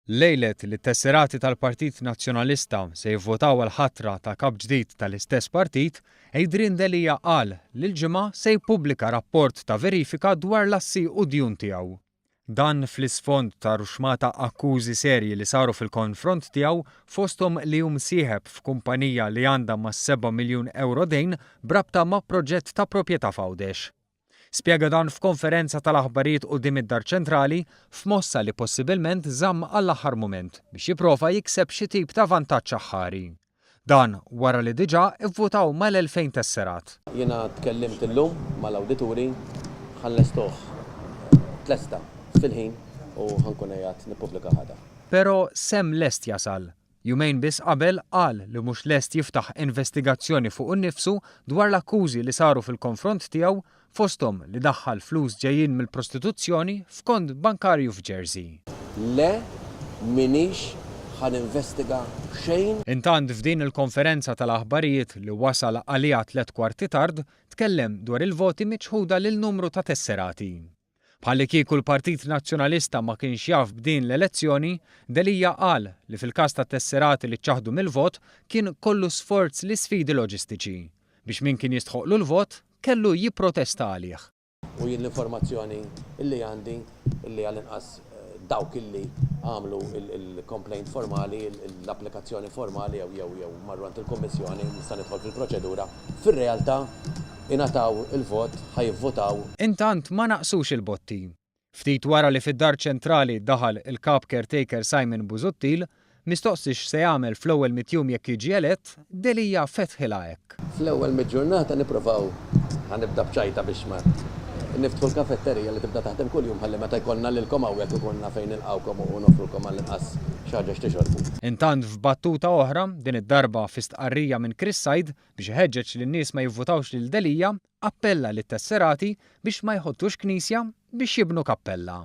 Lejlet li t-tesserati tal-Partit Nazzjonalista se jivvotaw għall-ħatra ta' kap ġdid tal-istess partit, Adrian Delia qal li l-Ġimgħa se jippubblika rapport ta' verifika dwar l-assi u d-djun tiegħu. Dan fl-isfond ta' ruxmata akkużi serji li saru fil-konfront tiegħu fosthom li hu msieħeb f'kumpanija li għandha mas-seba' miljun ewro dejn b'rabta ma' proġett ta' proprjetà f'Għawdex. Spjega dan f'konferenza tal-aħbarijiet quddiem id-Dar Ċentrali f'mossa li possibilment żamm għall-aħħar mument biex jipprova jikseb xi tip ta' vantaġġ aħħari. Dan wara li diġà vvutaw mal-2,000 tesserat. Jiena tkellimt illum mal-awdituri, ħa nlestuh, tlesta fil-ħin u ħa nkun qiegħed nippubblikah għada. Però s'hemm lest jasal. Jumejn biss qabel qal li mhux lest jiftaħ investigazzjoni fuqu nnifsu dwar l-akkużi li saru fil-konfront tiegħu fosthom li daħħal flus ġejjin mill-prostituzzjoni f'kont bankarju f'Jersey. Le, m'iniex ħa ninvestiga xejn. Intant f'din il-konferenza tal-aħbarijiet li wasal għaliha tlett kwarti tard, tkellem dwar il-voti miċħuda lil numru ta' tesserati. Bħallikieku l-Partit Nazzjonalista ma kienx jaf b'din l-elezzjoni, Delia qal li fil-każ ta' tesserati li ċċaħħdu mill-vot kien kollu sforz l-isfidi loġistiċi, biex min kien jistħoqqlu l-vot kellu jipprotesta għalih. U jien l-informazzjoni illi għandi illi għall-inqas dawk illi għamlu l-complaint formali, l-applikazzjoni formali jew jew jew marru għand il-Kummissjoni, nista' nidħol fil-proċedura, fir-realtà ingħataw il-vot, ħa jivvutaw. Intant ma naqsux il-botti. Ftit wara li fid-Dar Ċentrali daħal il-Kap Caretaker Simon Busuttil, mistoqsi x'se jagħmel fl-ewwel mitt jum jekk jiġi elett, Delia fetħilha hekk. Fl-ewwel mitt ġurnata nipprovaw, ħa nibda b'ċajta biex ma, niftħu l-kafetterija li tibda taħdem kuljum ħalli meta jkollna lilkom hawnhekk ikollna fejn nilqgħukom u noffrulkom għall-inqas xi ħaġa x'tixorbu. Intant f'battuta oħra, din id-darba fi stqarrija minn Chris Said biex iħeġġeġ lin-nies ma jivvutawx lil Delia, appella lit-tesserati biex ma jħottux knisja biex jibnu kappella.